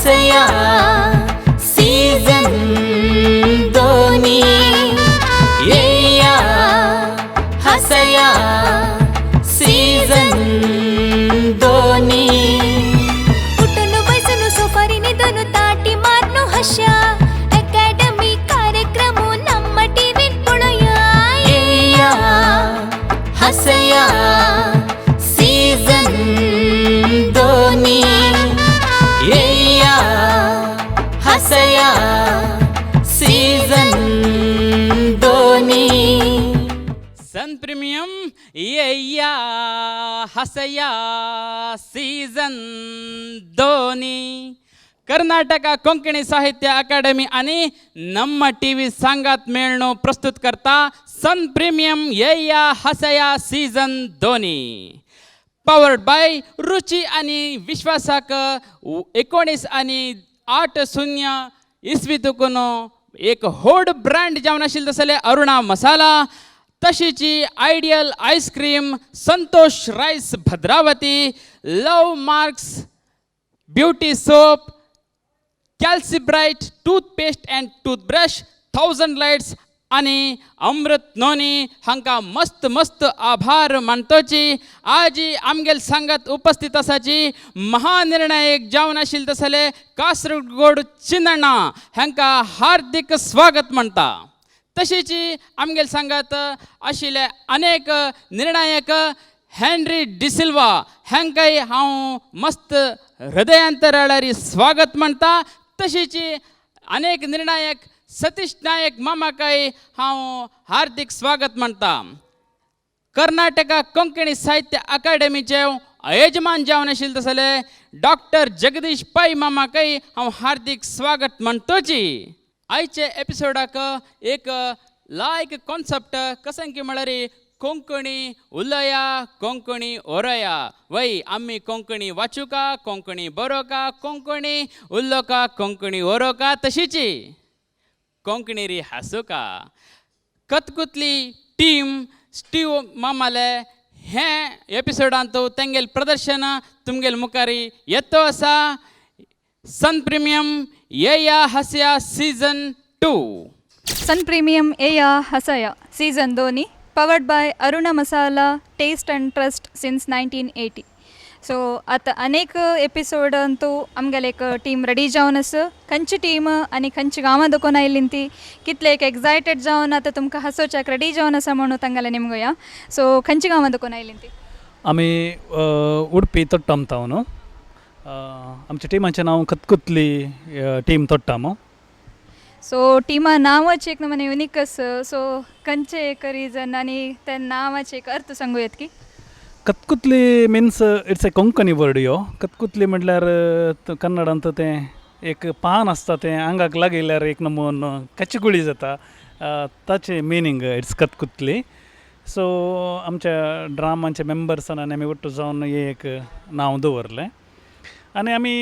हसया season दोनी, येया हसया season दोनी। उठून बसून सोफारी निदून ताटी मारनु हशा अकॅडमी कार्यक्रम ನಮ್ಮ ಟಿವಿ ಪೊಳಯ। येया हसया सीजन दोनी, येया हसया सीजन दोनी। सन प्रीमियम येया हसया सीझन दोनी। कर्नाटक कोंकणी साहित्य अकादमी आणि ನಮ್ಮ टीव्ही सांगात मेळणो प्रस्तुत करता सन प्रीमियम येया हसया सीझन दोनी, पावर्ड बाय रुची आणि विश्वासाक 19 आणि 8-0 इसवी तुकून एक होड ब्रँड जावन आशिल्लें तसले Aruna masala, तशीची ideal ice cream, Santosh rice Bhadravati, love marks beauty soap, Calcibright toothpaste and toothbrush, thousand lights आनी अमृत नोनी हांकां मस्त मस्त आभार मानतोची। आजी आमगेल सांगात उपस्थित आसाची महानिर्णायक जावन आशिल्ले तसले कासरगोड चिन्नण्णा हांकां हार्दिक स्वागत म्हणटा। तशीची आमगेल सांगात आशिल्ले अनेक निर्णायक हेनरी डिसिल्वा हांकांय हांव मस्त हृदयांतराळारी स्वागत म्हणटा। तशीची अनेक निर्णायक सतीश नायक मामाकाय हांव हार्दिक स्वागत म्हणटा। कर्नाटका कोंकणी साहित्य अकादेमीचे यजमान जावन आशिल्ले तसले डॉक्टर जगदीश पै मामाकय हांव हार्दिक स्वागत म्हणतोची। आयचे एपिसोडाक एक लायक कॉन्सेप्ट कशें की म्हळ्यार कोंकणी उलया कोंकणी ओरया। वय आमी कोंकणी वाचुका, कोंकणी बरोवका, कोंकणी उलोवका, कोंकणी ओरोवका, तशीची कोंकणी री हांसुका। कतकुतली टीम स्टीव मामाले हें एपिसोडांत तेंगेल प्रदर्शन तुमगेल मुखारी येतो आसा। सन प्रिमियम येया हसया सीझन 2। सन प्रीमियम एया हसया सीझन दोनी, powered by Aruna Masala, taste and trust since 1980। So आतां अनेक एपिसोड अंतू आमगेले एक टीम रेडी जावन आसा। खंयची टीम आनी खंयची गांवां दुकोन आयली ती, कितले एक एक्सायटेड जावन आतां तुमकां हांसोवच्याक रेडी जावन आसा म्हणून तांगेले निमगोया। सो खंयची गांवां दुकोन आयली ती? आमी उडपी तोट्टम तावन। आमच्या टिमाचें नांव कतकुतली टीम तोट्टाम। सो टिमा नांवाचें एक नमूने युनीक आसा। सो खंयचें एक रिजन आनी त्या नांवाचें एक अर्थ सांगू येत की? Kathputli means it's a Konkani word यो। कतकुतली म्हटल्यार कन्नडांत तें एक पान आसता, तें आंगाक लागयल्यार एक नमून कचकुळी जाता, ताचें मिनींग it's Kathputli. सो आमच्या ड्रामाचे मेंबर्सान आनी आमी ಒಟ್ಟು जावन हें एक नांव दवरलें। आनी आमी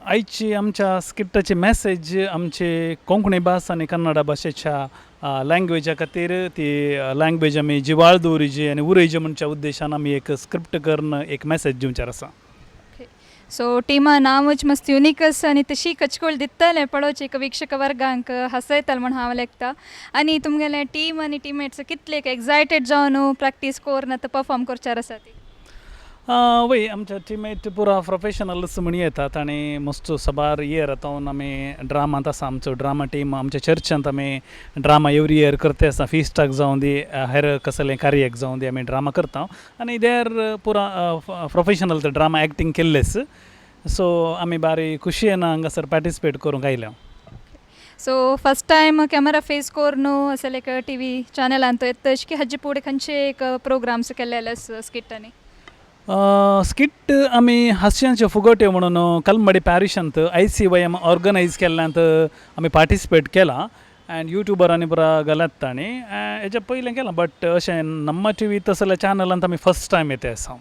आयची आमच्या स्किट्टाची मॅसेज आमची कोंकणी भास आनी कन्नडा भाशेच्या लँग्वेजा खातीर, ती लँग्वेज आमी जिवाळ दवरिची आनी उरयची म्हणच्या उद्देशान आमी एक स्क्रिप्ट करून एक मॅसेज दिवचेर आसा। सो टिमा नांवूच मस्त युनीक आसा आनी तशी कचकोळ दितलें पळोवचें एक वीक्षक वर्गांक हसयतलें म्हूण हांव लेखता। आनी तुमगेलें टीम आनी टिमेट्स कितले एक एक्सायटेड जावन प्रॅक्टीस करून आतां परफॉर्म करच्यार आसा ती? वय, आमच्या टिमेट पुरा प्रोफेशनल्स म्हण येतात आनी मस्त साबार इयर आतां आमी ड्रामांत आसा। आमचो ड्रामा टीम आमच्या चर्चांत आमी ड्रामा एवरी इयर करते आसा। फिस्टाक जावं दी, हेर कसलें कार्याक जावं दी, आमी ड्रामा करता आनी they are पुरा प्रोफेशनल ड्रामा एक्टींग केल्लेच। सो आमी बारी खुशयेन हांगासर पार्टिसिपेट करूंक आयल्या। So first time camera face करून असले एक टी व्ही चॅनलांत येता की हाजे फुडें खंयचे एक प्रोग्राम्स केल्ले स्किटांनी? स्किट आमी हास्यांच्यो फुगोट्यो म्हणून कलमडी पॅरिशांत ICYM organise केल्ल्यांत आमी पार्टिसिपेट केलां अँड युट्युबरांनी पुरा घालात तांणी। हेच्या पयलें केलां, बट अशें नम्मा टी व्ही तसल्या चॅनलांत आमी फर्स्ट टायम येते आसा।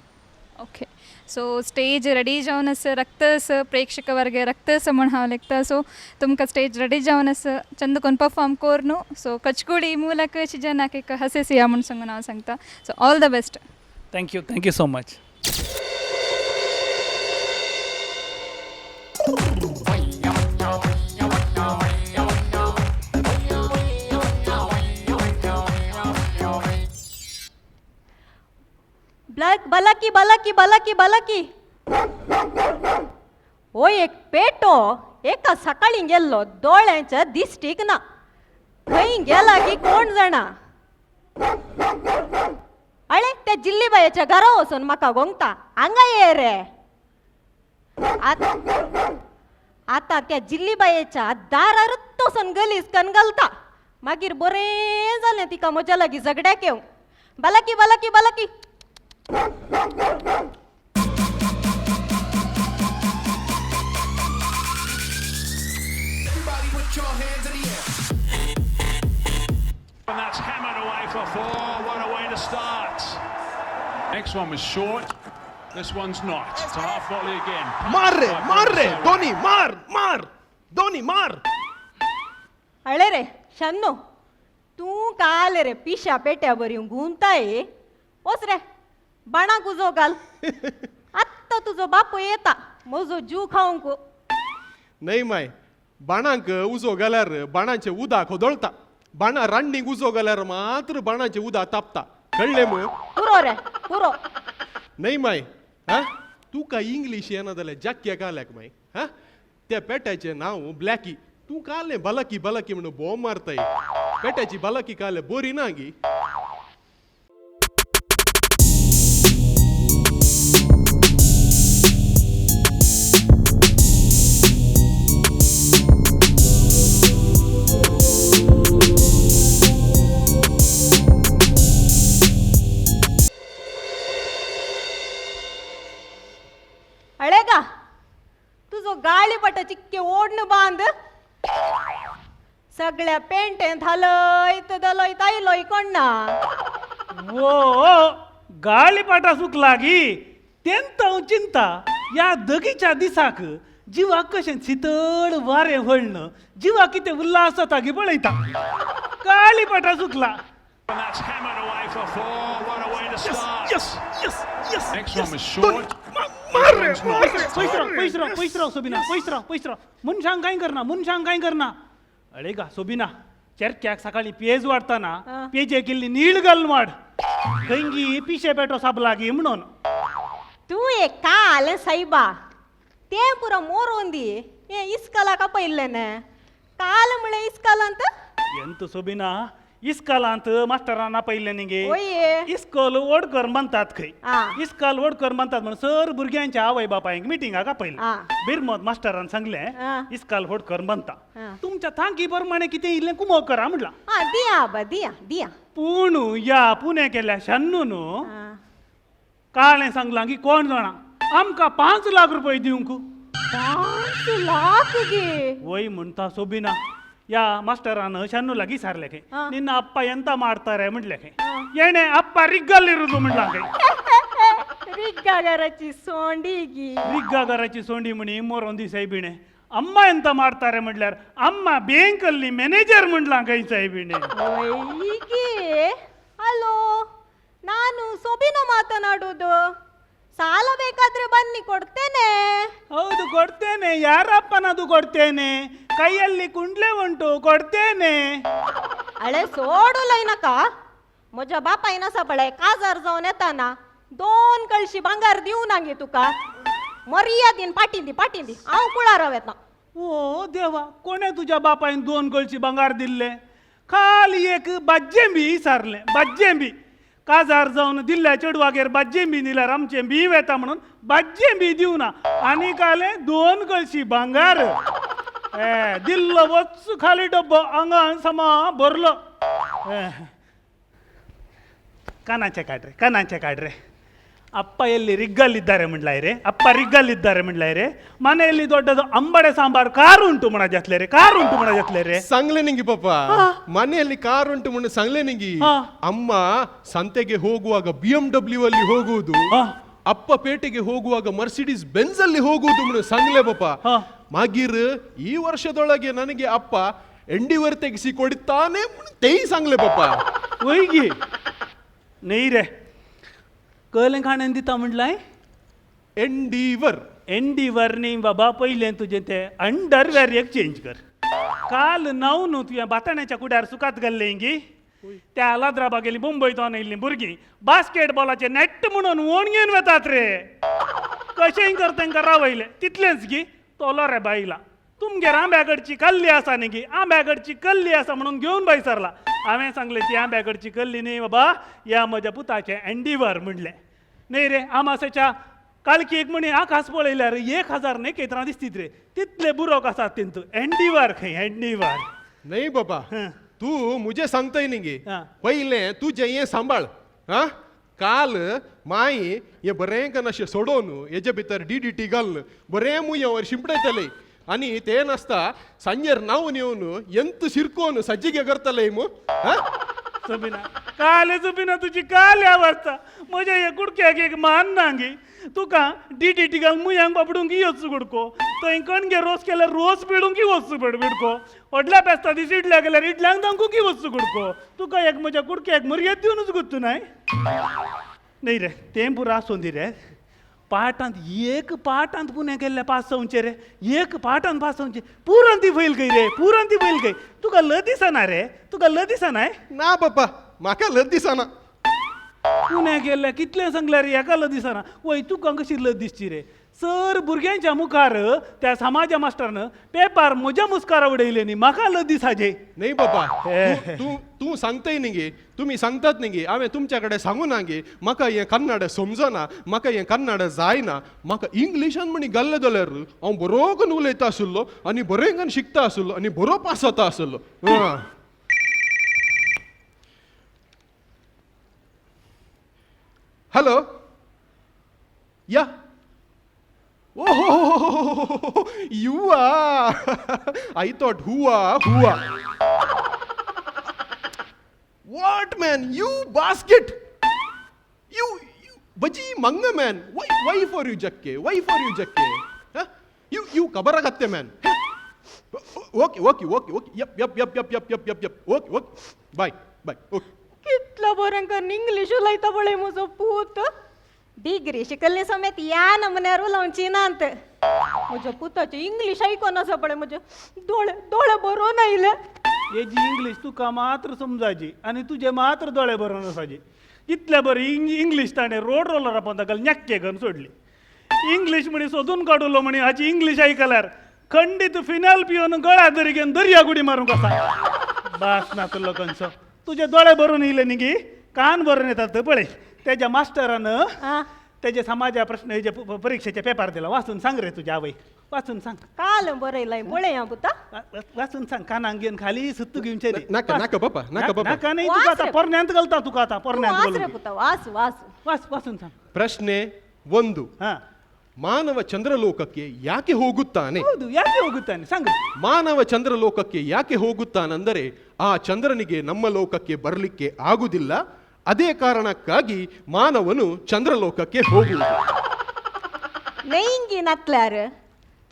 ओके, सो स्टेज रेडी जावन आसा, रक्त आसा, प्रेक्षक वर्ग रक्त आसा म्हूण हांव लेखता। सो तुमकां स्टेज रेडी जावन आसा, चंद कोन परफॉर्म कोर न्हू। सो कचकुडी ಮೂಲಕ जनाक एक हसेसिया म्हूण सांगून हांव सांगता। So all the best. Thank you, thank you so much. Bye. Black बलाकी बलाकी बलाकी बलाकी. हो एक पेटो एका सकाळी गेल्लो दोळ्यांच्या दिश्टीक ना, खंय गेला की कोण जाणा. अळे त्या जिल्लीबायेच्या घरा वचून म्हाका गोंगता हांगा ये रे. आतां त्या जिल्लीबायेच्या दारारच वचून गलीस कन घालता. मागीर बरें जालें तिका म्हज्या लागीं झगड्याक येवंक. बलाकी बलाकी बलाकी. And that's hammered away for four. What a way to start. Next one was short. This one's not. It's a half volley again. मार रे मार रे धोनी मार मार धोनी मार. अळे रे शन्नू, तूं काल रे पिशा पेट्या बरी घुंवताय. वच रे बाणाक उजो घाल, आत्तां तुजो बापूय येता म्हजो जीव खावंक. न्हय माय, बाणांक उजो घाल्यार बाणाचें उदक खोदोळटा, बाणा रांडीक उजो घाल्यार मात्र बाणाचें उदक तापता, कळ्ळें मू? पुरो रे पुरो. न्हय माय, हा तुका इंग्लीश येना जाल्यार जाक्या काल्याक माय. हा त्या पेट्याचें नांव ब्लॅकी, तूं कालें बलाकी बलाकी म्हणून बोम मारताय. पेट्याची बलाकी काले बरी ना गी. अळे गा तुजो गाळीपटा चिक्के ओडणं बांद, सगळ्या पेंटें धालयत धलयत आयलोय कोण्णा. ओ गाळीपाटा सुकला गी तेंत हांव चिंता ह्या दगीच्या दिसाक जिवाक कशें शितळ वारें व्हळण जिवाक कितें उल्हास जाता गी पळयता. गाळीपाटा सुकला. And that's hammered away for four. What a way to start. Yes yes yes. Next one was short. मार रे This one's not. पयस राव पयस राव पयस राव सोबिना, पयस राव पयस राव. मनशांक कांय करना, मनशांक कांय करना. अळे गा सोबिना, चेरक्याक सकाळी पेज वाडटना पेजेक इल्ली नीळ घाल वाड, खंयगी पिशे पेटो सापला गी म्हणून. तूं एक काल सायबा तें पुरो मोरोन दी हें इस्कलाक आपयल्लें न्हय काल म्हळें इस्कलांत. ಎಂತ सोबिना, इस्कलांत मास्टरान आपयल्लें न्ही. ओये. इस्कोल ओडकर म्हणतात खंय. आ. इस्कॉल ओडकर म्हणतात म्हणून सर भुरग्यांच्या आवय बापायंक मिटिंगाक आपयलें. आ. बिरमत मास्टरान सांगलें आ. इस्कॉल होडकर म्हणता आ. तुमच्या थांकी प्रमाणे कितें इल्लें कुमोक करा म्हणलां. आं दिया आबा दिया दिया. पूण ह्या पुणे केल्या शन्नून आं. काळें सांगलां की कोण जाणा आमकां 5 लाख रुपये दिवंक. 5 लाख गे? वय म्हणटा सोबिना, या मास्टरान शन्नू लागीं सारलें खंय, आ. निन्न अप्पा ಎಂತ ಮಾಡ್ತಾರೆ म्हणलें खंय. येणे अप्पा रिग्गल इरुದು म्हणलां खंय. रिग्गागाराची सोंडी गी. ರಿಗ್ಗಾಗರची ಸೋಂಡಿ ಮಣಿ ಮೋರೊಂದಿ ಸಾಯ್ಬಿಣೆ. ಅಮ್ಮ ಎಂತ ಮಾಡ್ತಾರೆ म्हणल्यार ಅಮ್ಮ ಬ್ಯಾಂಕಲ್ಲಿ ಮ್ಯಾನೇಜರ್ म्हणलां खंय ಸಾಯ್ಬಿಣೆ. ಒಯ್ಗೆ ಹಲೋ, ನಾನು ಸೊಬಿನ ಮಾತನಾಡುವುದು. ಸಾಲ ಬೇಕಾದ್ರೆ ಬನ್ನಿ ಕೊಡ್ತೇನೆ. ಹೌದು ಕೊಡ್ತೇನೆ, ಯಾರಪ್ಪನದು ಕೊಡ್ತೇನೆ, ಕೈಯಲ್ಲಿ ಕುಂಡ್ಲೆ ಉಂಟು ಕೊಡ್ತೇನೆ. अळे सोडू लय नका, म्हज्या बापायन आसा पळय काजार जावन येताना 2 कळशी भांगर दिवना गे तुका. मर्यादीन पाटींदी पाटींदी हांव कुळारा वेता. ओ देवा, कोणे तुज्या बापायन 2 कळशी भांगार दिल्ले? खाली एक बाज्जें बी सारलें, बाज्जें बी काजार जावन दिल्ल्या चेडवागेर बाज्जें बी दिल्यार आमचें बी वेता म्हणून बाज्जें बी दिवना, आनी कालें 2 कळशी भांगार. ए दिल्लो वच खाली डब्बो आंगान समा भरलो. ए, कानाचे काड रे, कानाचे काड ರೆ. ಅಪ್ಪ ಎಲ್ಲಿ ರಿಗ್ಗಲ್ಲಿದ್ದಾರೆ म्हणಲಾಯ್ರೆ, ಅಪ್ಪ ರಿಗ್ಗಲ್ಲಿದ್ದಾರೆ म्हणಲಾಯ್ರೆ. ಮನೆಯಲ್ಲಿ ದೊಡ್ಡದು ಅಂಬಡೆ ಸಾಂಬಾರು ಕಾರು ಉಂಟು म्हणा जातले रे, ಕಾರು ಉಂಟು म्हणा जातले ರೆ. सांगले ನಿಂಗೆ ಪಾಪ, ಮನೆಯಲ್ಲಿ ಕಾರ್ ಉಂಟು म्हणून सांगले ನಿಂಗೆ. ಹಾ. ಅಮ್ಮ ಸಂತೆಗೆ ಹೋಗುವಾಗ BMW ಅಲ್ಲಿ ಹೋಗುವುದು, ಹಾ. ಅಪ್ಪ ಪೇಟೆಗೆ ಹೋಗುವಾಗ ಮರ್ಸಿಡೀಸ್ ಬೆನ್ಸ್ ಅಲ್ಲಿ ಹೋಗುವುದು म्हणून सांगले ಪಾಪ. ಹಾ. ಮಾಗೀರ್ ಈ ವರ್ಷದೊಳಗೆ ನನಗೆ ಅಪ್ಪ ಎಂಡಿವರ್ ತೆಗೆಸಿ ಕೊಡುತ್ತಾನೆ म्हणून तेही सांगले ಪಾಪ. ಒಯ್ಗಿ न्ही रे, कळलें खाणें दिता म्हणलाय? एंडीवर. एंडीवर न्ही बाबा, पयलें तुजें तें अंडरवेर एक चेंज कर. काल न्हांव न्हू तुवें बाताण्याच्या कुड्यार सुकात घाल्लें गी. त्या लाद्राबा गेली मुंबय तो येयल्लीं भुरगीं बास्केटबॉलाचे नेट म्हणून ओणगेन वेतात रे. कशेंय कर तांकां रावयलें तितलेंच गी तोलो रे बायला तुमगेर आंब्याकडची कल्ली आसा न्ही गी, आंब्याकडची कल्ली आसा म्हणून घेवन भायर सरला. हांवें सांगलें ती आंब्याकडची कल्ली न्ही बाबा, ह्या म्हज्या पुताचें एंडिवर म्हणलें. न्ही रे आमासेच्या कालकी एक म्हणी आकाश पळयल्यार 1000 नखेत्रां दिसतीत रे, तितले बुरोक आसात तितू. एंडिवर खंय एंडिवर. नाही बाबा, तू मुझे सांगतय न्ही गे, हां. पयलें तुजें हें सांबाळ. हा, काल माई हें बरें कन्न अशें सोडोवन हेजे भितर डीडीटी घालून बरें मुयेवर शिंपडयतले आनी ते नासता सांजेर न्हांवन येवन एंत शिरकोवन सज्जिगे करतले मू. हा, सुबिना काल सुबिना तुजी काल अवस्था म्हज्या हे कुडक्याक एक मान ना गे. तुका डीडीटी घाल मुयांक बाबडूंक वचू कुडको, थंय कणगे रोस केल्यार रोस पिडूंक वचू बिडको, व्हडल्या पेस्ता दीस इडल्या गेल्यार इडल्यांक दामकूंक वचू कुडको. तुका एक म्हज्या कुडक्याक मर्याद दिवनूच गुत्तू नाय. न्ही रे तें पुरो आसूं दी रे. पाठांत एक पाठांत पुणे केल्ले पास जावचे रे, एक पाठांत पास जावचे. पुरांती फैल खंय रे, पुरांती फैल खंय. तुका ल दिसना रे, तुका ल दिसना? ना बाबा, म्हाका लज दिसना. पुणे गेल्ले कितलें सांगल्यार हेका ल दिसना. वय तुका कशी ल दिसची रे? सर भुरग्यांच्या मुखार त्या समाजा मास्टरान पेपर म्हज्या मुस्कारा उडयले न्ही, म्हाका ल दिसाजे. नाही बाबा, तूं तूं तूं सांगतय न्ही गे, तुमी सांगतात न्ही गे, हांवें तुमच्या कडेन सांगू ना गे म्हाका हें कन्नड समजना, म्हाका हें कन्नड जायना, म्हाका इंग्लिशान म्हणी घाल्लें जाल्यार हांव बरो कन्न उलयता आशिल्लो आनी बरें कन्न शिकता आशिल्लो आनी बरो पास जाता आशिल्लो. आं. हॅलो, या. Oh, you are. I thought who are, who are. What man? You basket. You baji manga man. Why for you jakke? Why for you jakke? Huh? You kabaragatte man. Okay, okay, okay, okay. Yep, yep, yep, yep, yep, yep, yep, yep. Okay, okay. Bye, bye. Okay. कितलो बरें करून English उलयता पळय म्हजो पूत. Degree शिकल्ले समेत ह्या नमुन्यार उलोवची नात. म्हज्या पुताचें इंग्लीश आयकोन आसा पळय, म्हजे दोळे दोळे बरोवन आयले. हेजी इंग्लीश तुका मात्र समजाची आनी तुजे मात्र दोळे बरोवन आसाचे. इतले बरी इंग्लीश ताणें रोड रोलरा पोंदा घाल ñक्के करून सोडली. इंग्लीश म्हणी सोदून काडुलो म्हणी हाची इंग्लीश आयकल्यार खंडीत फिनाल पिवन गळ्या दरी घेवन दर्या गुडी मारूंक आसा. बास ना तुलो कंसो तुजे दोळे भरून येयले न्ही गी, कान भरून येतात पळय. तेज्या मास्टरान तेजे समाजा प्रश्न हेजे परिक्षेचे पेपर दिला, वाचून सांग रे तुज्या आवय, वाचून सांग. काल बरयलाय पळय पुता. वाचून सांग, कानाक घेवन खाली सुत्तू घेवचे. नाका नाका बाबा, नाका बाबा. नाका न्ही, तुका आतां पोरण्यांत घालता, तुका आतां पोरण्यांत वाच रे पुता, वाच वाच वाच वाचून सांग. ಪ್ರಶ್ನೆ 1. ಮಾನವ ಚಂದ್ರಲೋಕಕ್ಕೆ ಯಾಕೆ ಹೋಗುತ್ತಾನೆ? ಹೌದು, ಯಾಕೆ ಹೋಗುತ್ತಾನೆ ಸಂಗ? ಮಾನವ ಚಂದ್ರಲೋಕಕ್ಕೆ ಯಾಕೆ ಹೋಗುತ್ತಾನಂದರೆ ಆ ಚಂದ್ರನಿಗೆ ನಮ್ಮ ಲೋಕಕ್ಕೆ ಬರಲಿಕ್ಕೆ ಆಗುದಿಲ್ಲ, ಅದೇ ಕಾರಣಕ್ಕಾಗಿ ಮಾನವನು ಚಂದ್ರಲೋಕಕ್ಕೆ ಹೋಗುವುದು. नेंगी नातल्यार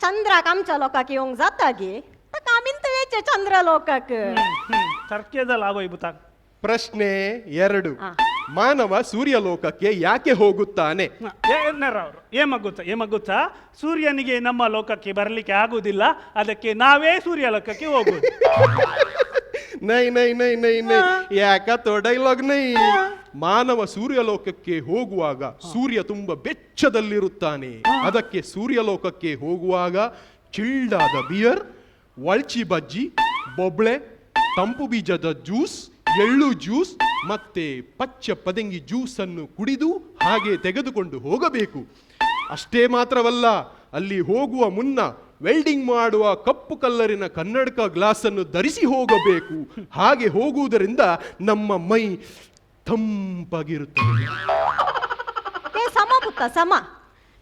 चंद्राक आमच्या लोकांक येवंक जाता गे, ताका आमीन वयचें चंद्र लोकाक. सारकें जालां आवय पुताक. ಪ್ರಶ್ನೆ 2. ಮಾನವ ಸೂರ್ಯಲೋಕಕ್ಕೆ ಯಾಕೆ ಹೋಗುತ್ತಾನೆ? ಏಮಗುತ್ತಾ ಏಮಗುತ್ತಾ, ಸೂರ್ಯನಿಗೆ ನಮ್ಮ ಲೋಕಕ್ಕೆ ಬರಲಿಕ್ಕೆ ಆಗುವುದಿಲ್ಲ, ಅದಕ್ಕೆ ನಾವೇ ಸೂರ್ಯ ಲೋಕಕ್ಕೆ ಹೋಗುದು. ನೈ ನೈ ನೈ ನೈ ನೈ, ಯಾಕತ್ತೋ ಡೈಲಾಗ್ ನೈ. ಮಾನವ ಸೂರ್ಯಲೋಕಕ್ಕೆ ಹೋಗುವಾಗ ಸೂರ್ಯ ತುಂಬಾ ಬೆಚ್ಚದಲ್ಲಿರುತ್ತಾನೆ, ಅದಕ್ಕೆ ಸೂರ್ಯಲೋಕಕ್ಕೆ ಹೋಗುವಾಗ ಚಿಲ್ಡಾದ ಬಿಯರ್, ಒಳ್ಚಿ ಬಜ್ಜಿ, ಬೊಬ್ಳೆ, ತಂಪು ಬೀಜದ ಜ್ಯೂಸ್, ಎಳ್ಳು ಜ್ಯೂಸ್ ಮತ್ತೆ ಪಚ್ಚ ಪದಂಗಿ ಜ್ಯೂಸನ್ನು ಕುಡಿದು ಹಾಗೆ ತೆಗೆದುಕೊಂಡು ಹೋಗಬೇಕು. ಅಷ್ಟೇ ಮಾತ್ರವಲ್ಲ, ಅಲ್ಲಿ ಹೋಗುವ ಮುನ್ನ ವೆಲ್ಡಿಂಗ್ ಮಾಡುವ ಕಪ್ಪು ಕಲ್ಲರಿನ ಕನ್ನಡಕ ಗ್ಲಾಸನ್ನು ಧರಿಸಿ ಹೋಗಬೇಕು. ಹಾಗೆ ಹೋಗುವುದರಿಂದ ನಮ್ಮ ಮೈ ತಂಪಾಗಿರುತ್ತದೆ. ते समा पुता समा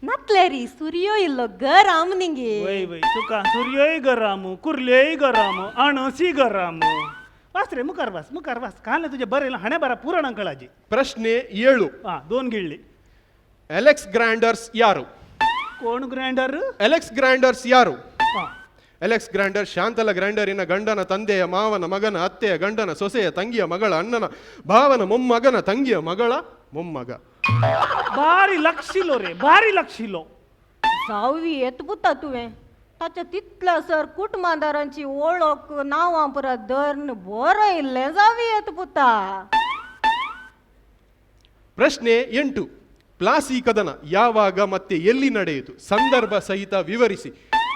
नातल्यारी सूर्य इल्लो गरम निंगे. वय वय, तुका सूर्यय गरम, कुर्लेय गरम, अणसी गरम. वास रे मुखार वास, मुखार वास. काल तुझे बरें हाणे बारा पुरण अंकळाजी. ಪ್ರಶ್ನೆ 7. दोन गिळ्ळी. ಅಲೆಕ್ಸ್ ಗ್ರ್ಯಾಂಡರ್ಸ್ ಯಾರು? ಕೋಣ ಗ್ರೈಂಡರ್? ಅಲೆಕ್ಸ್ ಗ್ರ್ಯಾಂಡರ್ಸ್ ಯಾರು? ಅಲೆಕ್ಸ್ ಗ್ರ್ಯಾಂಡರ್ ಶಾಂತಲ ಗ್ರ್ಯಾಂಡರಿನ ಗಂಡನ ತಂದೆಯ ಮಾವನ ಮಗನ ಅತ್ತೆಯ ಗಂಡನ ಸೊಸೆಯ ತಂಗಿಯ ಮಗಳ ಅಣ್ಣನ ಭಾವನ ಮೊಮ್ಮಗನ ತಂಗಿಯ ಮಗಳ ಮೊಮ್ಮಗ. ಬಾರಿ ಲಕ್ಷಿಲೋ ರೇ, ಬಾರಿ ಲಕ್ಷಿಲೋ. जाववी येत पुता तुवें ताच्या तितल्या सर कुटुंबादारांची ओळख नांवां पुरा धरून बरयल्लें जावं पुता. ಪ್ರಶ್ನೆ 8, ಪ್ಲಾಸಿ ಕದನ ಯಾವಾಗ ಮತ್ತೆ ಎಲ್ಲಿ ನಡೆಯಿತು? ಸಂದರ್ಭ ಸಹಿತ ವಿವರಿಸಿ.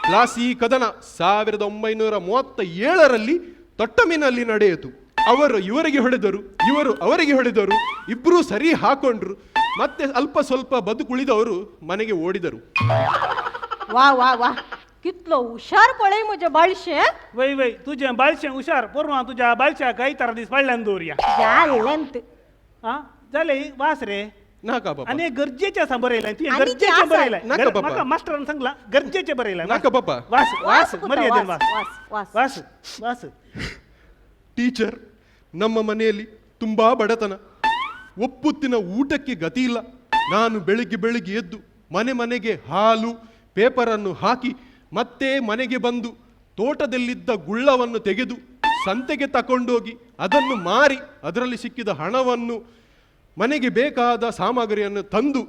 ಪ್ಲಾಸಿ ಕದನ 1937ರಲ್ಲಿ ತೊಟ್ಟಮಿನಲ್ಲಿ ನಡೆಯಿತು. ಅವರು ಇವರಿಗೆ ಹೊಡೆದರು, ಇವರು ಅವರಿಗೆ ಹೊಡೆದರು, ಇಬ್ಬರೂ ಸರಿ ಹಾಕೊಂಡ್ರು. ಮತ್ತೆ ಅಲ್ಪ ಸ್ವಲ್ಪ ಬದುಕುಳಿದವರು ಮನೆಗೆ ಓಡಿದರು. वा वा वा, कितलो हुशार पळय म्हजें बाळशें. वय वय, तुजें बाळशें हुशार. पोरवा तुज्या बाळशाक आयतार दीस फाडल्यान दवरया. जालें. आं, जालें, वास रे. नाका बाबा. आनी गरजेचें आसा बरयलें तुवें. आनी गरजेचें आसा. बरयलें. नाका बाबा. म्हाका मास्टरान सांगलां, गरजेचें बरयलें. नाका बाबा. वास वास. पुता, मर्यादेन वास वास. वास वास. वास वास. ಟೀಚರ್, ನಮ್ಮ ಮನೆಯಲ್ಲಿ ತುಂಬಾ ಬಡತನ. ಒಪ್ಪುತ್ತಿನ ಊಟಕ್ಕೆ ಗತಿ ಇಲ್ಲ. ನಾನು ಬೆಳಿಗ್ಗೆ ಬೆಳಿಗ್ಗೆ ಎದ್ದು ಮನೆ ಮನೆಗೆ ಹಾಲು ಪೇಪರನ್ನು ಹಾಕಿ ಮತ್ತೆ ಮನೆಗೆ ಬಂದು ತೋಟದಲ್ಲಿದ್ದ ಗುಳ್ಳವನ್ನು ತೆಗೆದು ಸಂತೆಗೆ ತಕೊಂಡೋಗಿ ಅದನ್ನು ಮಾರಿ ಅದರಲ್ಲಿ ಸಿಕ್ಕಿದ ಹಣವನ್ನು ಮನೆಗೆ ಬೇಕಾದ ಸಾಮಗ್ರಿಯನ್ನು ತಂದು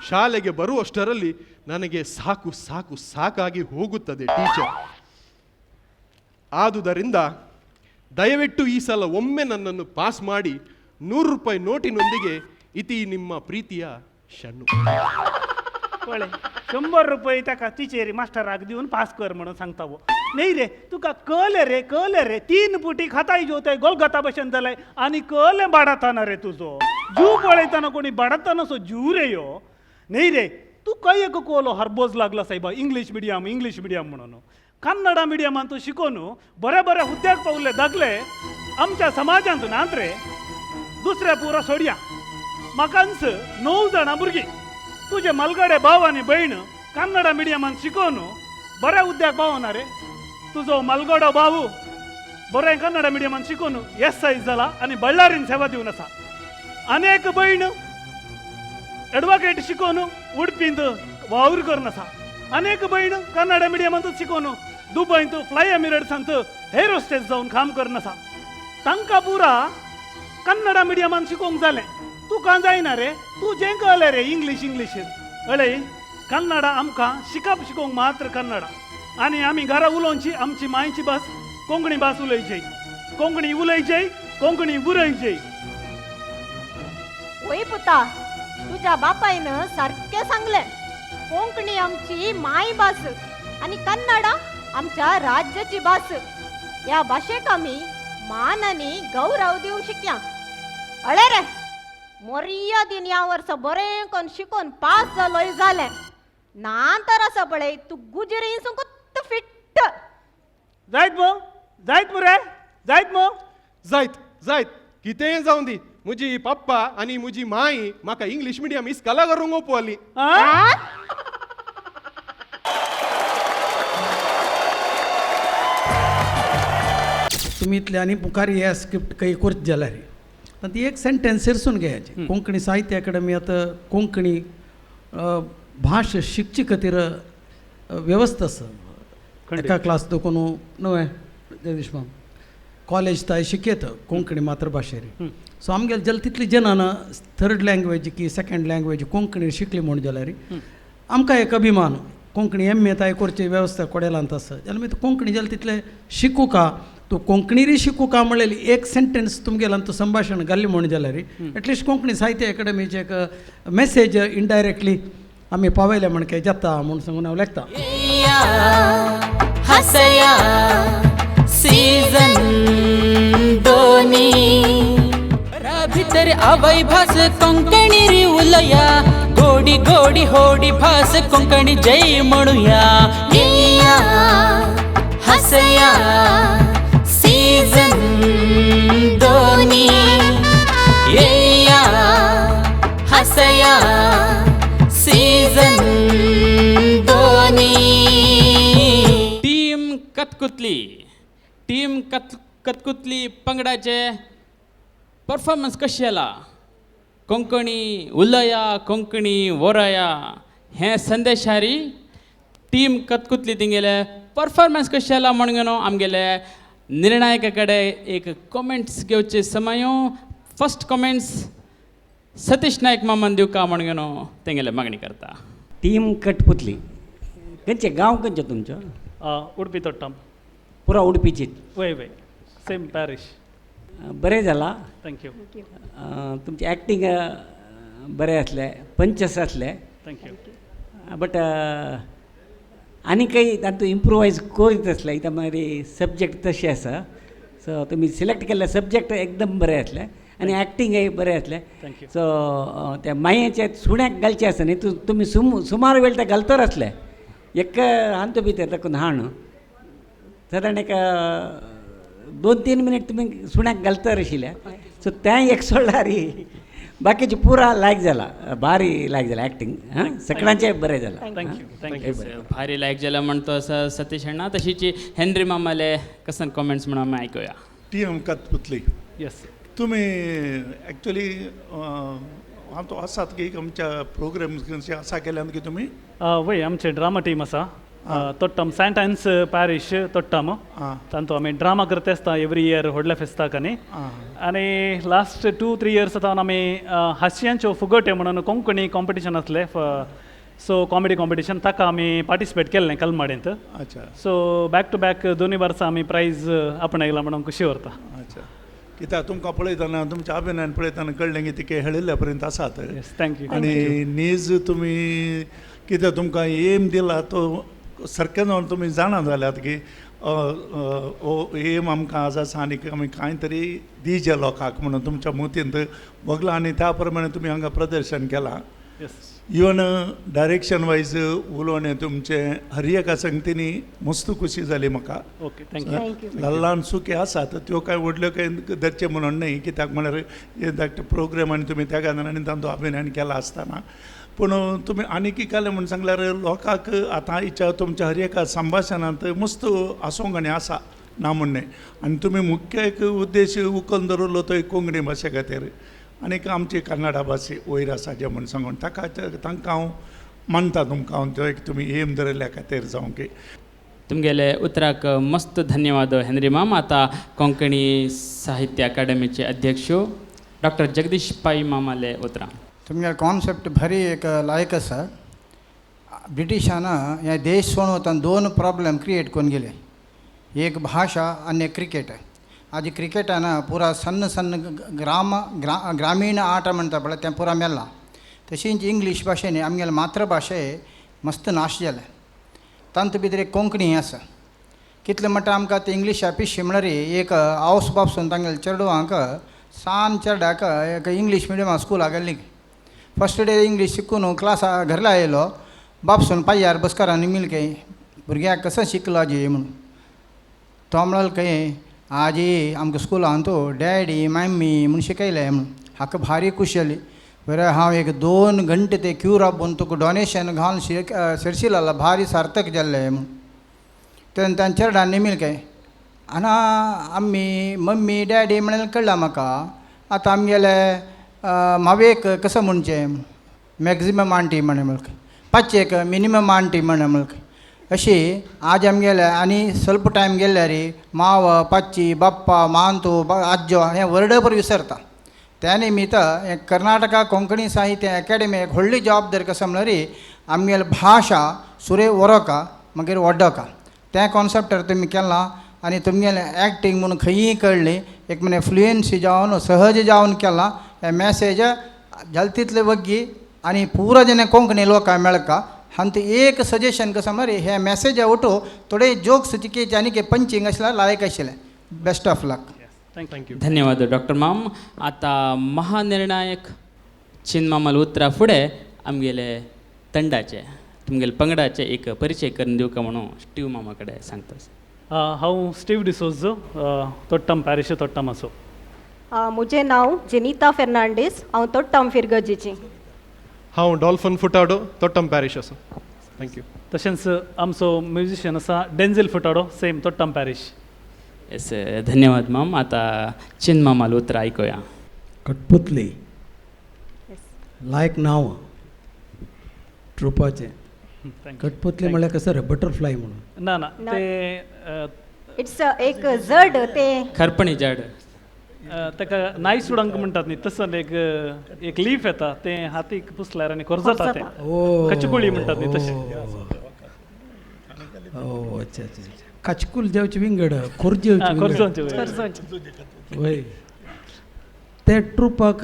ಶಾಲೆಗೆ ಬರುವಷ್ಟರಲ್ಲಿ ನನಗೆ ಸಾಕು ಸಾಕು ಸಾಕಾಗಿ ಹೋಗುತ್ತದೆ ಟೀಚರ್. ಆದುದರಿಂದ ದಯವಿಟ್ಟು ಈ ಸಲ ಒಮ್ಮೆ ನನ್ನನ್ನು ಪಾಸ್ ಮಾಡಿ 100 ರೂಪಾಯಿ ನೋಟಿನೊಂದಿಗೆ. ಇತಿ ನಿಮ್ಮ ಪ್ರೀತಿಯ ಶಣ್ಣು. पळय, 100 रुपये ताका टिचेरी मास्टराक दिवन पास कर म्हणून सांगता. वो न्ही रे, तुका कळलें रे, कळलें रे. 3 पुटी खाताय जेवताय, गोलगता भशेन जालाय आनी कळलें बाडाताना रे तुजो जीव पळयतना कोणी बाडाताना सो जीव रे यो. न्ही रे, तूं खंय एक कोलो हरबोज लागला सायबा, इंग्लीश मिडियम इंग्लीश मिडियम म्हणून. कन्नडा मिडियमान तूं शिकोवन बरे बरे हुद्द्याक पावले दाखले आमच्या समाजांत नात रे. दुसऱ्या पुरा सोडया, म्हाकांच 9 जाणां भुरगीं. तुजे मलगडे भाव आनी भयण कन्नडा मिडियमान शिकोवन बऱ्या हुद्द्याक पावना रे. तुजो मलगडो भाऊ बरें कन्नडा मिडियमान शिकोवन एस I जाला आनी बळ्ळारीन सेवा दिवन आसा. अनेक भयण एडवोकेट शिकोवन उडपींत वावर करून आसा. अनेक भयण कन्नडा मिडियमांतूच शिकोवन दुबयंत फ्लाय एमिरेट्सांत हेर होस्टेस जावन काम करून आसा. तांकां पुरा कन्नडा मिडियमान शिकोवंक जालें, तुका जायना रे. तूं जें कळलें रे इंग्लीश इंग्लीश. अळय, कन्नडा आमकां शिकप शिकोवंक मात्र कन्नडा. आनी आमी घरा उलोवची आमची मायची भास कोंकणी भास उलयची, कोंकणी उलयची, कोंकणी बरयची. वय पुता, तुज्या बापायन सारकें सांगलें, कोंकणी आमची मायभास आनी कन्नडा आमच्या राज्याची भास. ह्या भाशेक आमी मान आनी गौरव दिवंक शिकया. अळे रे, मोर्यादीन ह्या वर्सा बरें करून शिकून पास जालोय जालें. ना तर आसा पळय तूं गुजरी सुकूत फिट्ट. जायत मो, जायत मरे, जायत मो. जायत जायत, कितेंय जावं दी, म्हजी पप्पा आनी म्हजी माई म्हाका इंग्लीश मिडियम इस्कला करूंक ओपवाली. आं? तुमी इतले आनी मुखार हे स्क्रिप्ट काही करत जाल्यार आनी ती एक सेंटेन्स शिरसून घेयाची. कोंकणी साहित्य अकाडमी आतां कोंकणी भाश शिकचे खातीर वेवस्था आसा. एका क्लास देखून न्हय जगदीश बाब, कॉलेज ताय शिकयता कोंकणी मातृभाशेर. सो आमगेले जाल्यार तितली जनान थर्ड लँग्वेज की सेकंड लँग्वेज कोंकणी शिकली म्हूण जाल्यार आमकां एक अभिमान. कोंकणी एम ए ताय करची वेवस्था कोडेलांत आसा जाल्यार मागीर कोंकणी जाल्यार तितले शिकूका, तूं कोंकणीरी शिकूका म्हणलेली एक सेंटेन्स तुमगेल्यान तूं संभाशण घाल्ली म्हूण जाल्यार एटलिस्ट कोंकणी साहित्य अकाडमीचे एक मेसेज इनडायरेक्टली आमी पावयले म्हण काय जाता म्हूण सांगून हांव लेखता. हसया सीझन दोनी भितर आवय भास कोंकणी री उलया, गोडी गोडी होडी भास कोंकणी जय म्हणूया. येया हसया सीझन दोनी, येया हसया सीझन दोनी. टीम कतकुतली, टीम कतकुतली पंगडाचे परफॉर्मन्स कशी आला? कोंकणी उलया, कोंकणी वरया हें संदेशारी टीम कतकुतली तिंगेले परफॉर्मन्स कशी आला म्हणून आमगेले निर्णायका कडेन एक कमेंट्स घेवचे समय. फर्स्ट कमेंट्स सतीश नायक मामान दिवका म्हणून तेंगेले मागणी करता. टीम कटपुतली, खंयचे गांव खंयचो तुमचो? उडपी तोट्टम. पुरा उडपीची. वय वय, सेम पॅरिश. बरें जाला. Thank you. तुमची एक्टींग बरें आसलें, पंचस आसलें. Thank you. But आनी काही तातूंत इम्प्रोवायज करीत आसलें कित्याक मागीर सब्जॅक्ट तशें आसा. सो तुमी सिलेक्ट केल्ले सब्जॅक्ट एकदम बरें आसलें आनी एक्टिंगय बरें आसलें. Thank you. सो त्या मायेच्या सुण्याक घालचें आसा न्ही, तुमी सुमार वेळ ते घालतर आसले एक हांतू भितर तातूंत हाण सादारण एक 2-3 मिनीट तुमी सुण्याक घालतर आशिल्ले. सो तें एक सोडल्यार बाकीचे पुरा लायक जाला, भारी लायक जाला एक्टिंग. हां, सगळ्यांचें बरें जाला. Thank you thank you. भारी लायक जाला म्हणतो असं सतीश अण्णा. तशीच हेनरी मामाले कसन कॉमेंट्स म्हणून आमी आयकुया. टीम कतपुतली. येस. तुमी एक्चुअली हांव तो आसात की आमच्या प्रोग्राम आसा केल्यान की तुमी? वय, आमचे ड्रामा टीम आसा तोट्टम, सेंट एन्स पॅरिश तोट्टम. तांतू आमी ड्रामा करता आसता एवरी इयर व्हडल्या फेस्ताक. आनी आनी लास्ट 2-3 इयर्स जावन आमी हास्यांच्यो फुगोट्यो म्हणून कोंकणी कॉम्पिटिशन आसलें, सो कॉमेडी कॉम्पिटिशन, ताका आमी पार्टिसिपेट केल्लें कलमाडेंत. अच्छा. सो बॅक टू बॅक दोनूय वर्सां आमी प्रायज आपणायला म्हणून खुशी उरता. अच्छा, कित्याक तुमकां पळयतना तुमच्या अभिनयान पळयतना कळ्ळें की तिके हेळिल्ल्या पर्यंत आसात. Thank you. आनी नीज तुमी कित्याक तुमकां एम दिला तो सारकें जावन तुमी जाणा जाल्यात की हो एम आमकां आज आसा आनी आमी कांय तरी दिजे लोकांक म्हणून तुमच्या मतींत भोगलां आनी त्या प्रमाणे तुमी हांगा प्रदर्शन केलां. इवन डायरेक्शन वायज उलोवणें तुमचें हर एका संगतीनी मस्त खुशी जाली म्हाका. Okay, thank you. ल्हान ल्हान चुकी आसात त्यो कांय व्हडल्यो कांय धरचें म्हणून न्हय, कित्याक म्हळ्यार हे धाकटे प्रोग्राम आनी तुमी त्या कारणान आनी तांचो अभिनयन केला आसतना. पूण तुमी आनी कितें केलें म्हूण सांगल्यार लोकांक आतां हिच्या तुमच्या हर एका संभाशणांत मस्त आसूंक आनी आसा ना म्हूण न्हय. आनी तुमी मुख्य एक उद्देश उखलून दवरलो तो एक कोंकणी भाशे खातीर आनीक आमची कन्नडा भास वयर आसा जें म्हूण सांगून ताका तांकां हांव मानता तुमकां हांव तो एक तुमी एम धरिल्ल्या खातीर जावं की. तुमगेले उतराक मस्त धन्यवाद हेनरी माम. आतां कोंकणी साहित्य अकादमीचे अध्यक्ष डॉक्टर जगदीश पाई मामाले उतरां. तुमगे कॉन्सेप्ट भारी एक लायक आसा. ब्रिटिशान हे देश सोडून वतना 2 प्रॉब्लम क्रिएट करून गेले, एक भाशा आनी एक क्रिकेट. आज क्रिकेटान पुरा सन्न सन्न ग्राम ग्रामीण आट म्हणटा पळय तें पुरा मेलां. तशींच इंग्लीश भाशेन आमगेले मातृभाशे मस्त नाश जालें. तांतू भितर एक कोंकणी आसा. कितलें म्हणटा आमकां ते इंग्लीश पिशी म्हणल्यार एक आवस बापसून तांगेले चेडवांक सान चेड्याक एक इंग्लीश मिडियमा स्कुलाक गेल्ली. फर्स्ट डे इंग्लीश शिकून क्लासा घरला आयलो, बापसून पांयार बसकारांनी मिलके भुरग्याक कसो शिकलो आजी म्हणून. तो म्हणलो खंय आजी आमकां स्कुलान तो डॅडी मम्मी म्हूण शिकयलें म्हणून. हाका भारी खुशी जाली. बरें हांव एक 2 घंटे ते क्यू राबोवन तुका डोनेशन घालून शिरशिला भारी सार्थक जाल्लें म्हणून. तेन्ना तांच्या चेरडांनी मिलके आनी आमी मम्मी डॅडी म्हणल्यार कळ्ळां म्हाका. आतां आमगेले मावेक कसो म्हणचें मॅक्झिमम आंटी म्हण म्हाका, पांचशेक मिनिमम आंटी म्हण म्हाका. अशी आज आमगेले आनी स्वल्प टायम गेल्यार माव पाची बाप्पा मांतू आज्जो हें वर्डभर विसरता. त्या निमित्त हें कर्नाटका कोंकणी साहित्य अकाडेमी एक व्हडली जबाबदारी कसो म्हणल्यार आमगेले भाशा सुरे वरोका मागीर वड्डोका त्या कॉन्सेप्टार तुमी केलां आनी तुमगेलें एक्टींग म्हणून खंयीय कळ्ळी एक म्हणे फ्लुएन्सी जावन सहज जावन केलां. हे मॅसेज जाल तितले वग्गी आनी पुरो जेन्ना कोंकणी लोकांक मेळका. हांत एक सजेशन कसो म्हळ्यार हे मॅसेजा वटू थोडे जोक्स चिकेचे आनी पंचींग आसल्यार लायक आशिल्लें. Best of luck. Thank you. धन्यवाद डॉक्टर माम. आतां महानिर्णायक चिनमामाल उतरा फुडें आमगेले तंडाचे तुमगेले पंगडाचे एक परिचय करून दिवका म्हणून स्टीव मामा कडेन सांगता. हांव स्टीव डिसोज, तोट्टम पॅरिश तोट्टम आसो. म्हजें नांव जेनिता फेर्नांडीस, हांव तोट्टम फिरगर्जीची. हांव डॉल्फन फुटाडो, तोट्टम पॅरिश आसा. Thank you. तशेंच आमचो म्युजिशियन आसा Denzil Furtado, same Thottam parish. Yes, धन्यवाद माम. आतां चिन मामाल उतरां आयकुया. कठपुतली लायक नांव ट्रुपाचें. कठपुतली म्हळ्यार कसं रे बटरफ्लाय म्हणून? ना ना, ते it's एक जड ते खरपणी जड ताका नाय सुडंक म्हणटात न्ही, तसो एक एक लीफ येता तें हातीक पुसल्यार आनी खोरजता तें, कचकुळी म्हणटात न्ही तशें. ओ अच्छा अच्छा अच्छा. काचकूल जेवचे विंगड, खोर्जेवचे खोर्जोंचे. वय ते ट्रुपाक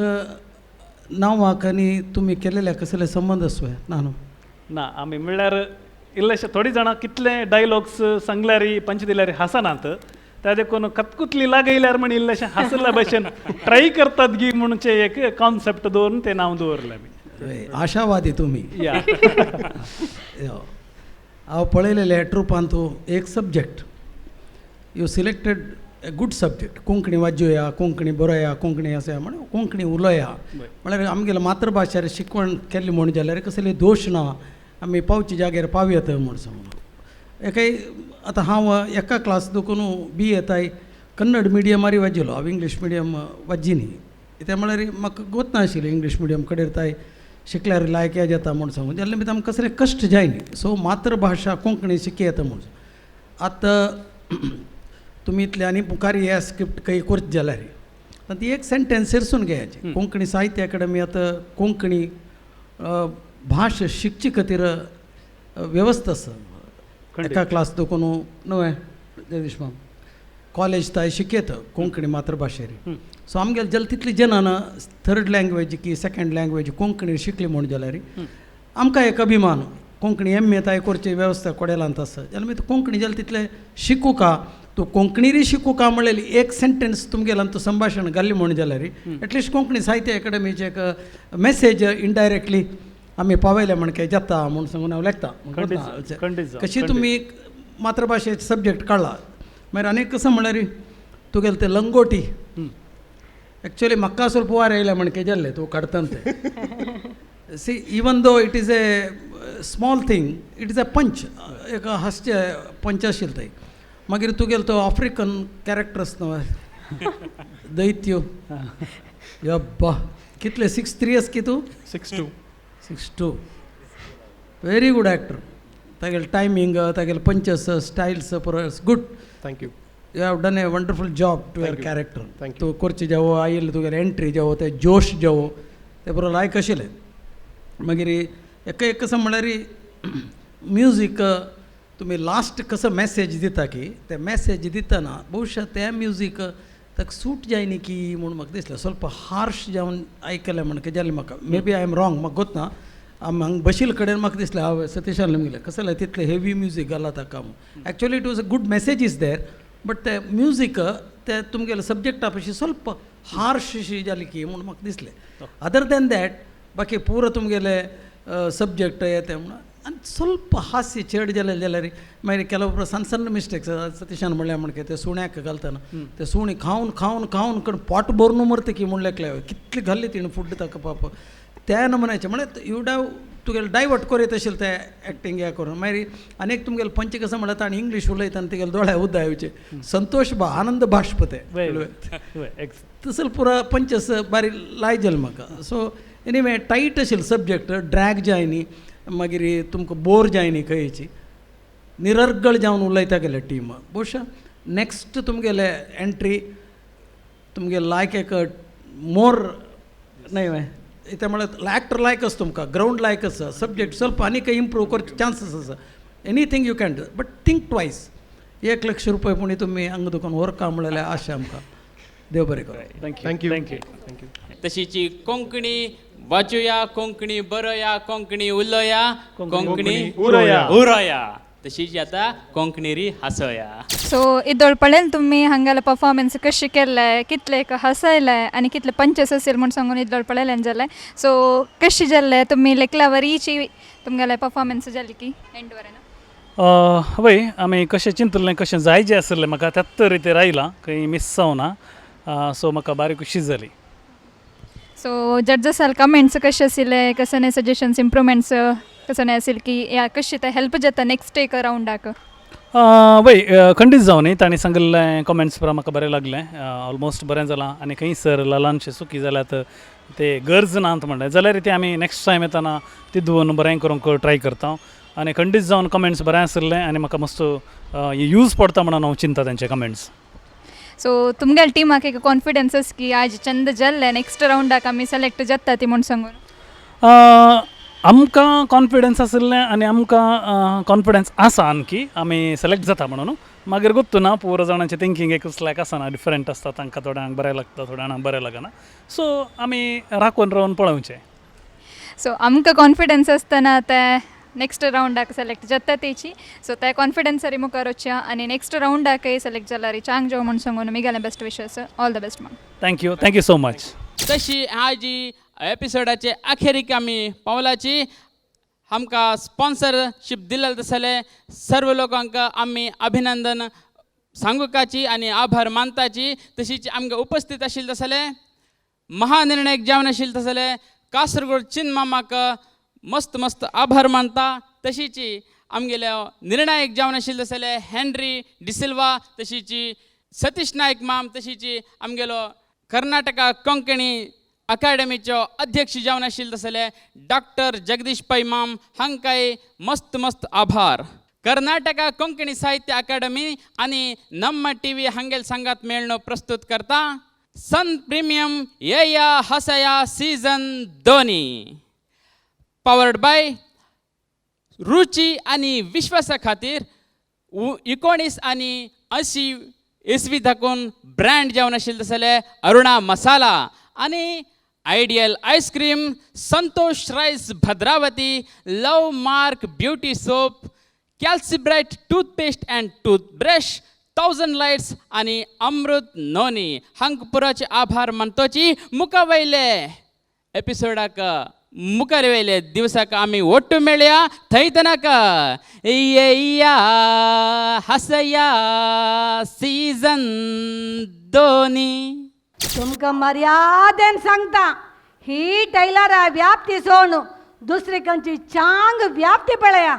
नांवाक आनी तुमी केलेल्या कसले संबंद आसू ना न्हू? ना, आमी म्हणल्यार इल्लेशे थोडीं जाणां कितले डायलॉग्स सांगल्यार, पंच दिल्यार हांसनात. त्या देखून कतकुतली लागयल्यार म्हण इल्लेशें हांसल्या भशेन ट्राय करतात गी म्हणचे एक कॉन्सेप्ट दवरून तें नांव दवरलें आमी. आशावादी तुमी. या. हांव पळयलेलें ट्रुपान तूं एक subject, you selected a good subject. Konkani वाजोया, Konkani बरोया, Konkani आसा म्हण कोंकणी उलोया, म्हळ्यार आमगेले मातृभाशेर शिकवण केल्ली म्हूण जाल्यार कसली दोश ना, आमी पावचे जाग्यार पावयता म्हूण सांगून. एकाय आतां हांव एका क्लास देखून बी येताय कन्नड मिडियमारी वाजिलो, हांव इंग्लीश मिडियम वाजी न्ही. कित्याक म्हळ्यार म्हाका गोत नाशिल्लें इंग्लीश मिडियम कडेन ताय शिकल्यार लायक जाता म्हूण सांगून, जाल्यार मागीर आमकां कसले कश्ट जाय न्ही. सो मातृभाशा कोंकणी शिकयता म्हूण. आतां तुमी इतले आनी मुखार हे स्क्रिप्ट खंय करता जाल्यार आतां ती एक सेंटेन्स सरसून घेयाची. कोंकणी साहित्य अकाडमी आतां कोंकणी भाश शिकचे खातीर वेवस्था आसा. एका क्लास देखून न्हय जगदीश माम कॉलेज ताय शिकयता कोंकणी मातृभाशेर. सो आमगेले जाल्यार तितली जनान थर्ड लँग्वेज की सेकेंड लँग्वेज कोंकणी शिकली म्हूण जाल्यार आमकां एक अभिमान. कोंकणी एम ए ताय करची वेवस्था कोडेलांत आसा जाल्यार मागीर कोंकणी जाल्यार तितले शिकूका, तूं कोंकणीरी शिकूका म्हणलेली एक सेंटेन्स तुमगेल्यान तूं संभाशण घाल्ली म्हूण जाल्यार एटलिस्ट कोंकणी साहित्य अकाडमीचे एक मेसेज इनडायरेक्टली आमी पावयले म्हण काय जाता म्हूण सांगून हांव लेखता. कशी तुमी मातृभाशेचे सब्जेक्ट काडला. मागीर आनी कसो म्हळ्यार तुगेले ते लंगोटी एक्चुअली म्हाका स्वल्प वार येयल्या म्हण काय जाल्लें तूं काडटा तें. See, even though it is a small thing, it is a punch, एक हांसचे पंच आशिल्लें तें. मागीर तुगेलो तो आफ्रिकन कॅरेक्टर्स न्हय दैत्य, यब्बा कितले 6'3" आस की तूं? 6'2". 6'2". Very good actor. तागेले टायमींग, तागेले पंचस, स्टायल्स पुरो good. Thank you. You have done a wonderful job to your character. Thank you. तूं करचे जावो आयिल्ले तुगेले एंट्री जावो ते जोश जावो ते पुरो लायक आशिल्लें. मागीर एक एक कसो म्हळ्यार म्युजीक तुमी लास्ट कसो मॅसेज दिता की ते मॅसेज दितना बहुशा ते म्युजीक ताका सूट जायनी की म्हूण म्हाका दिसलें. स्वल्प हार्श जावन आयकलें म्हण जालें म्हाका. Maybe I am wrong, म्हाका गोत ना. आमी हांगा बशिल्ले कडेन म्हाका दिसलें हांव सतीशान म्हणलें कसलें जालें तितलें हेवी म्युजीक घालां ताका म्हूण. Actually it was a good message is there, but ते म्युजीक ते तुमगेले सब्जेक्टा पशी स्वल्प हार्श शी जाली की म्हूण म्हाका दिसलें. अदर दॅन that बाकी पुरो तुमगेले सब्जेक्ट येते म्हणून आनी स्वल्प हास्य चड जालें जाल्यार मागीर ಕೆಲವೊಬ್ಬರು ಸಣ್ಣ ಸಣ್ಣ ಮಿಸ್ಟೇಕ್ಸ್ सतीशान म्हणलें म्हण ते सुण्याक घालतना ते सुणी खावन खावन खावन कण पोट भरून मरता की म्हणलें कितली घाल्ली तिणें फूड ताका पाप त्या नमुन्याचें म्हळ्यार you डाव तुगेले डायवर्ट करीत आशिल्लें ते एक्टींग हें करून. मागीर आनी एक तुमगेले पंच कसो म्हणल्यार ताणें इंग्लीश उलयता आनी तुगेले दोळ्या उद्दा येवचे संतोष बा आनंद बाष्प ते तसो पुरो पंचस बारी लाय जालें म्हाका. सो एनीवे टायट आशिल्लें सब्जेक्ट, ड्रॅग जाय न्ही, मागीर तुमकां बोर जाय न्ही खंयची, निरर्गळ जावन उलयता गेले टीम. बहुशा नेक्स्ट तुमगेले एंट्री तुमगेले लायक एक मोर न्हय ते म्हळ्यार एक्टर लायक आसा तुमकां, ग्रावंड लायक आसा, सब्जेक्ट स्वल्प आनी खंय इम्प्रूव करचे चान्सीस आसा. Anything you can do but think twice. 1 lakh रुपये पुणी तुमी हांगा दुकान व्हरका म्हणलें आशा आमकां. देव बरें करूं. Thank you. Thank you. Thank you. तशीची Konkani वाचुया, Konkani बरोया, Konkani उलोया, Konkani उरोया उरोया. तशीची आतां कोंकणी री हांसोया. सो इदोळ पळयन तुमी हांगाले परफॉर्मन्स कशी केल्ले, कितले हसयले आनी कितले पंचेस असेल म्हूण सांगून इदोळ पळयलें जालें. सो कशी जाल्ले तुमी लेखला वरीची तुमगेले परफॉर्मन्स जाली की एंड वरेन? वय आमी कशें चिंतलें कशें जाय जें आसलें म्हाका त्याच रितीर आयलां, खंय मिस जावना. सो म्हाका बारी खुशी जाली. सो जड्जसाल कमेंट्स कशे आशिल्ले, कसले सजेशन्स इम्प्रुवमेंट्स कसले आशिल्ले की या कशी ते हेल्प जाता नेक्स्ट एक रावंडाक? वय खंडीत जावं न्ही तांणी सांगिल्लें कमेंट्स पुरा म्हाका बरें लागलें. ऑलमोस्ट बरें जालां आनी खंय सर ल्हानशें चुकी जाल्यात ते गरज नात म्हणलें जाल्यार ते आमी नेक्स्ट टायम येतना तितून बरें करूंक ट्राय करता. आनी खंडीत जावन कमेंट्स बरें आशिल्लें आनी म्हाका मस्त यूज पडटा म्हणून हांव चिंता तेंचे कमेंट्स. सो तुमगेले टिमाक एक कॉन्फिडन्स की आज चंद जाल्ले नेक्स्ट रावंडाक आमी सिलेक्ट जाता ती म्हूण सांगून? आमकां कॉन्फिडन्स आशिल्लें आनी आमकां कॉन्फिडन्स आसा आणकी आमी सिलेक्ट जाता म्हणून. मागीर गोत्तू ना, पुरो जाणांचें थिंकींग एकूच लायक आसना, डिफरंट आसता. तांकां थोड्यांक बरें लागता, थोड्यांक बरें लागना. सो आमी राखून रावन पळोवचें. सो आमकां कॉन्फिडन्स आसतना ते नेक्स्ट रावंडाक सिलेक्ट जाता तेची. सो ते कॉन्फिडन्सरी मुखार वचया आनी नेक्स्ट रावंडाकय सिलेक्ट जाल्यार चांग जावं म्हूण सांगून मिगेलें best wishes. All the best ma'am. Thank you, thank you so much. तशी आजी एपिसोडाचे अखेरीक आमी पावलाची. आमकां स्पॉन्सरशीप दिलें तसले सर्व लोकांक आमी अभिनंदन सांगुकाची आनी आभार मानताची. तशीच आमकां उपस्थित आशिल्ले तसले महानिर्णायक जावन आशिल्ले तसले कासरगोड चिनमामाक मस्त मस्त आभार मानता. तशीच आमगेले निर्णायक जावन आशिल्ले तसले हेनरी डिसिल्वा, तशीच सतीश नायक माम, तशीच आमगेलो कर्नाटका कोंकणी अकाडेमीचो अध्यक्ष जावन आशिल्ले तसले डॉक्टर जगदीश पै माम हांकांय मस्त मस्त आभार. कर्नाटका कोंकणी साहित्य अकादमी आनी नम्मा टी व्ही हांगेल सांगात मेळणो प्रस्तुत करता सन प्रिमियम येया हसया सीझन 2, पावर्ड बाय रुची आनी विश्वासा खातीर 19 आनी 80 इसवी दाखोवन ब्रँड जावन आशिल्ले तसले अरुणा मसाला आनी Ideal ice cream, Santosh rice Bhadravati, love mark beauty soap, Calcibright toothpaste and toothbrush, 1000 lights आनी अमृत नोनी हांक पुराचे आभार मानतोची. मुखा वयले एपिसोडाक मुखार वयले दिवसाक आमी ಒಟ್ಟು मेळया. थंय तनक येया हसया सीझन 2. तुमकां मर्यादेन सांगता, ही टैलरा व्याप्ती सोडून दुसरी खंयची चांग व्याप्ती पळया,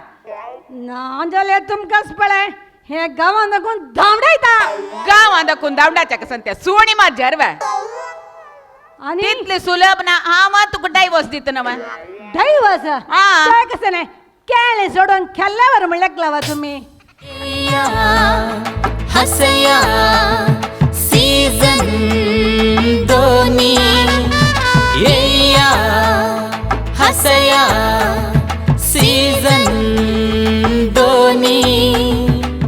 ना जाल्यार तुमकांच पळय हे गांवांत दाखून धांवडायता. गांवांत दाखून धांवडाच्या कसन त्या सुवणी मात झरवे आनी तितले सुलभ ना. हांव तुका डायवोर्स दितना मा डायवोर्स ते कशें न्ही केळें सोडून खेल्ल्यावर म्हणल्यार लागला तुमी. हसया.